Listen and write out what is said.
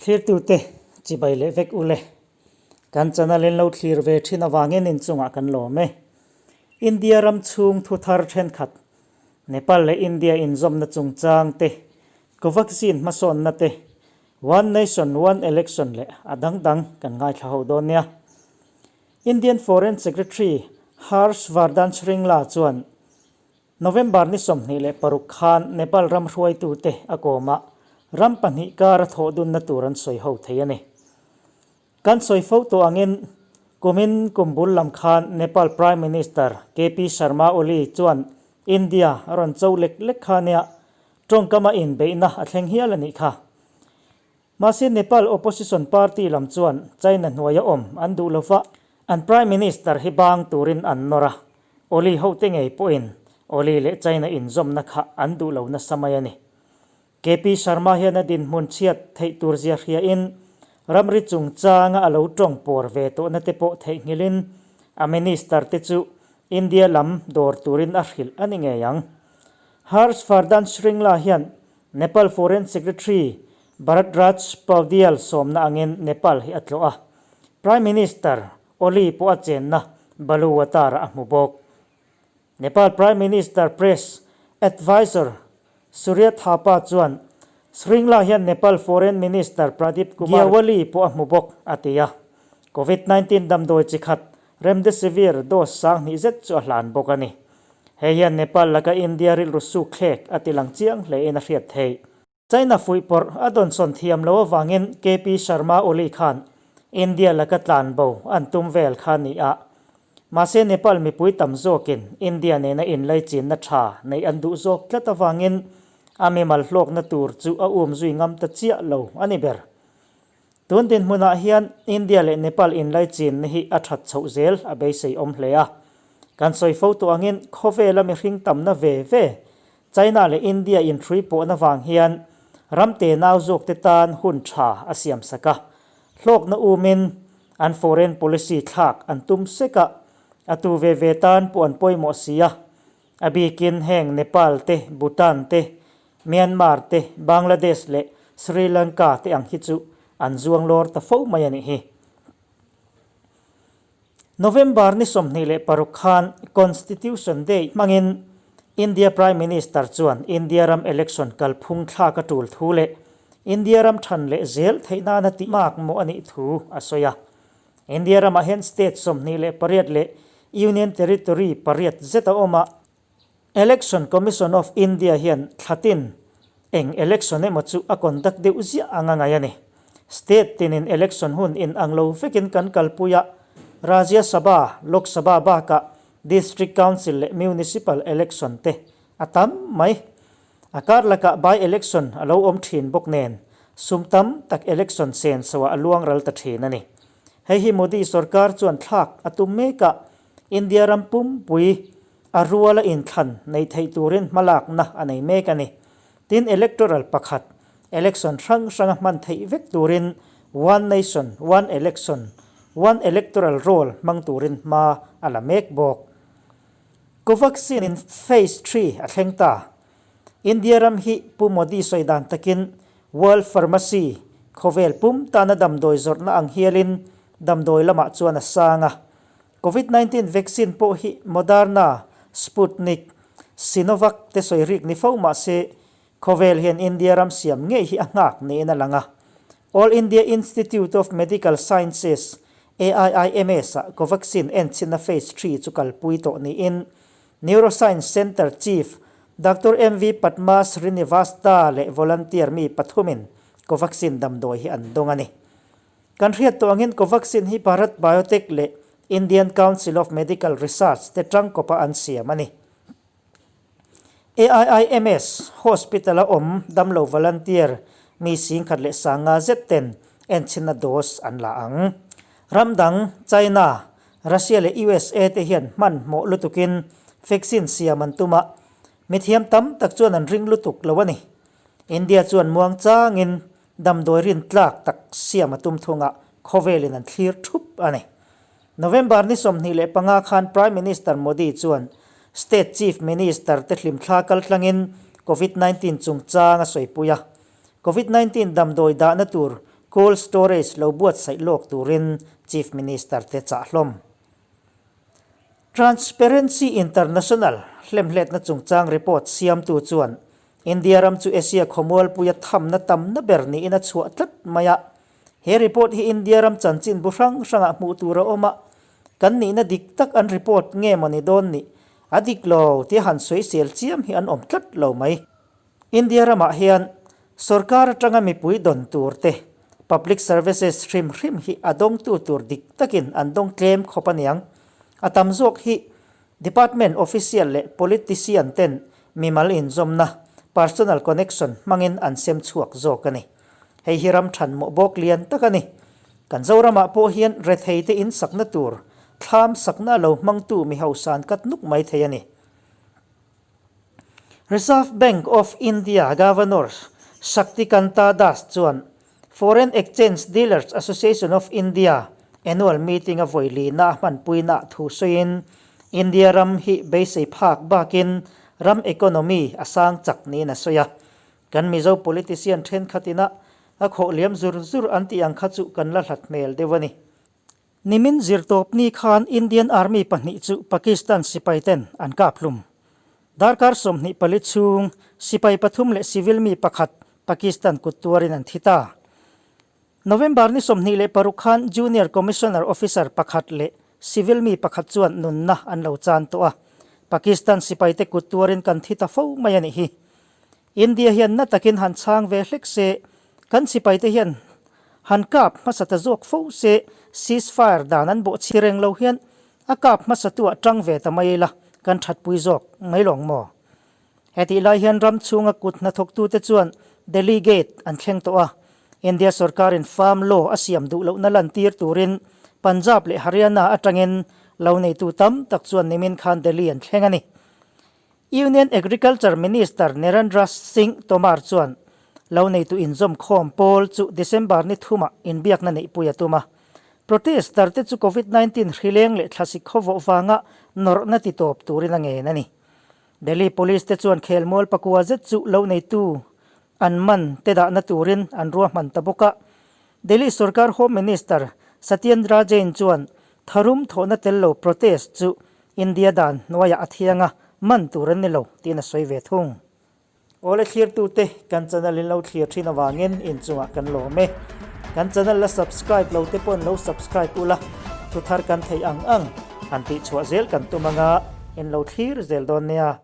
Thlirtute chibai leh vek ule. Kan channel in lo thlir ve thin avangin inchungah kan lawm e. India ram chhung thu thar thenkhat, Nepal leh India inzawmna chungchang te, Covaxin hmasawnna te, One Nation One Election leh a dang dang kan ngaithla ho dawn nia. Indian Foreign Secretary Harsh Vardhan Shringla chuan November ni 26 khan Nepal ram hruaitute a kawm a, ram pahnih kara thawh dunna tur an sawi ho thei a ni. Kan sawi fo tawh angin kumin kum bul lam khan Nepal Prime Minister KP Sharma Oli chuan India a rawn cho lek lek kha nia tawngkama inbeihna a thleng hial a nih kha. Mahse Nepal opposition party lam chuan China hnuaia awm an duh lova, an Prime Minister hi bang turin an nawr a, Oli hote ngei pawhin Oli leh China inzawmna kha an duh lo nasa mai a ni. KP Sharma hian a dinhmun chhiat theih tur zia hriain ramri chungchanga a lo tawng pawr ve tawhna te pawh theihnghilhin a minister te chu India lam dawr turin a hrilh a ni ngei ang. Harsh Vardhan Shringla hian Nepal Foreign Secretary Bharat Raj Paudyal sawmna angin Nepal hi a tlawh a, Prime Minister Oli pawh a chenna Baluwatar-ah a hmu bawk. Nepal Prime Minister Press Advisor Surya Thapa chuan Shringla hian Nepal Foreign Minister Pradeep Kumar Gyawali pawh a hmu bawk, a ti a. Covid 19 damdawi chi khat Remdesivir dose 2000 zet chu a hlan bawk a ni. Hei hian Nepal laka India rilru suk thlek a ti lang chiang hlein a hriat theih. China fuihpawrh a dawnsawn thiam lo avangin KP Sharma Oli khan India laka tlan bo an tum vel kha a ni a. Mahse Nepal mipui tam zawkin India nena inlaichinna tha neih an duh zawk tlat avangin a mimal hlawkna tur chu a um zui ngam ta chiah lo a ni ber. Tun dinhmunah hian India leh Nepal inlaichinna hi a that chhoh zel a beisei awm hle a. Kan sawi fo tawh angin khawvela mihring tamna ve ve China leh India inhrui pawhna vang hian ram tenau zawkte tan hun tha a siam sak a. Hlawkna umin an foreign policy thlak an tum sek a, a tu ve ve tan pawh an pawimawh si a. A bikin heng Nepal te, Bhutan te, Myanmar te, Bangladesh leh Sri Lanka te ang hi chu an zuang lawr ta fo mai a nih hi. November ni 26 khan Constitution Day hmangin India Prime Minister chuan India ram election kalphung thlak a tul thu leh India ram than leh zel theih nana tih mak mawh a nih thu a sawi a. India ramah hian state 28 leh Union Territory pariat zet a awm a. Election Commission of India hian thlatin eng election emaw chu a conduct deuh ziah ang a ngaih a ni. State tinin election hun in ang lo vekin kan kalpui a, Rajya Sabha, Lok Sabha bakah District Council leh Municipal election te a tam mai. A kar lakah by election a lo awm thin bawk nen sum tam tak election senso ah a luang ral ta thin a ni. Hei hi Modi sorkar chuan thlak a tum mek a, India ram pumpui a ruala inthlan nei theih turin hmalakna a nei mek a ni. Tin, electoral pakhat, election hrang hranga hman theih vek turin One Nation, One Election, One Electoral Roll hmang turin hma a la mek bawk. Covaxin in Phase Three a thleng ta. India ram hi Pu Modi sawi dan takin World Pharmacy khawvel pum tana damdawi zawrhna ang hialin damdawi lamah chuan a sang a. Covid 19 vaccine pawh hi Moderna, Sputnik, Sinovac te sawi rik ni fo mah se, khawvel hian India ram siam ngei hi a nghak niin a lang a. All India Institute of Medical Sciences, AIIMS, ah Covaxin enchhinna phase three chu kalpui tawh niin Neuroscience Centre Chief Doctor MV Padma Srinivasta leh volunteer mi pathumin Covaxin damdawi hi an dawng a ni. Kan hriat tawh angin Covaxin hi Bharat Biotech leh Indian Council of Medical Research te tangkawpa an siam a ni. AIIMS Hospital-a awm damlo volunteer mi 10,500 zet ten enchhinna dose an la ang. Ram dang China, Russia leh USA te hian hmanhmawh lutukin vaccine siam an tum a, mithiam tam tak chuan an ring lutuk lo a ni. India chuan muangchangin Damdawi rin tlak tak siam a tum thungah khawvelin an thlir thup a ni. November ni 25 khan Prime Minister Modi chuan State Chief Minister te hlimthla kaltlangin Covid 19 chungchang a sawipui a. Covid 19 damdawi dahna tur Cold Storage lo buatsaih lawk turin Chief Minister te chah hlawm. Transparency International hlemhletna chungchang report siamtu chuan India ram chu Asia khawmualpuia thamna tamna ber niin a chhuah tlat mai a. He report hi India ram chanchin bu hrang hrangah hmuh tur a awm a, kan nihna dik tak an report nge maw ni dawn nih a dik lo tia han sawisel chiam hi an awm tlat lo mai. India ramah hian sorkar atanga mipui dawn tur te, public services hrim hrim hi a dawngtu tur dik takin an dawng tlem khawp aniang. A tam zawk hi department official leh politician ten mimal inzawmna, personal connection, hmangin an sem chhuak zawk a ni. Hei hi ram than mawh bawk lian tak a ni. Kan Zoramah pawh hian rethei te in sakna tur, thlam sakna lo hmangtu mi hausan kat nuk mai thei a ni. Reserve Bank of India Governor Shaktikanta Das chuan Foreign Exchange Dealers Association of India annual meeting a vawi lina a hmanpuinaah thu sawiin India ram hi beisei phak bakin ram economy a sang chak niin a sawi a. Kan Mizo politician thenkhat ina a khawh liam zur zur an tih ang kha chu kan la hlat hmel deuh a ni. Nimin zirtawpni khan Indian Army pahnih chu Pakistan sipai ten an kap hlum. Darkar 24 chhung sipai pathum leh civil mi pakhat Pakistan kut tuarin an thi ta. November ni 26 khan Junior Commissioner Officer pakhat leh civil mi pakhat chuan nunna an lo chan tawh a. Pakistan sipai te kut tuarin kan thi ta fo mai a nih hi. India hian na takin han chhang ve hlek se, kan sipai te hian han kap hmasa ta zawk fo se, ceasefire dan an bawh chhi reng lo hian a kap hmasa tu ah tang ve ta mai ila kan thatpui zawk mai lawng maw? Hetih lai hian ram chhunga kut hnathawktu te chuan Delhi Gate an thleng tawh a, India sorkarin farm law a siam duh lohna lantir turin Punjab leh Haryana atangin lo neitu tam tak chuan nimin khan Delhi an thleng a ni. Union Agriculture Minister Narendra Singh Tomar chuan lo neitu inzawm khawm pawl chu December ni thumah inbiakna neihpui a tum a. Protester te chu Covid 19 hrileng leh thlasik khawvawh vanga nawrhna ti tawp turin a ngen a ni. Delhi Police te chuan khelmual pakua zet chu lo neitu an man te dahna turin an ruahman ta bawk a. Delhi sorkar Home Minister Satyendra Jain chuan tharum thawhna tel lo protest chu India dan hnuaiah a thiang a, man tur an ni lo tiin a sawi ve thung. Awle thlirtute kan channel in lo thlir thin avangin inchungah kan lawm e. Kan channel la subscribe lo te pawhin lo subscribe ula, thuthar kan theih ang ang han tihchhuah zel kan tum anga in lo thlir zel dawn nia.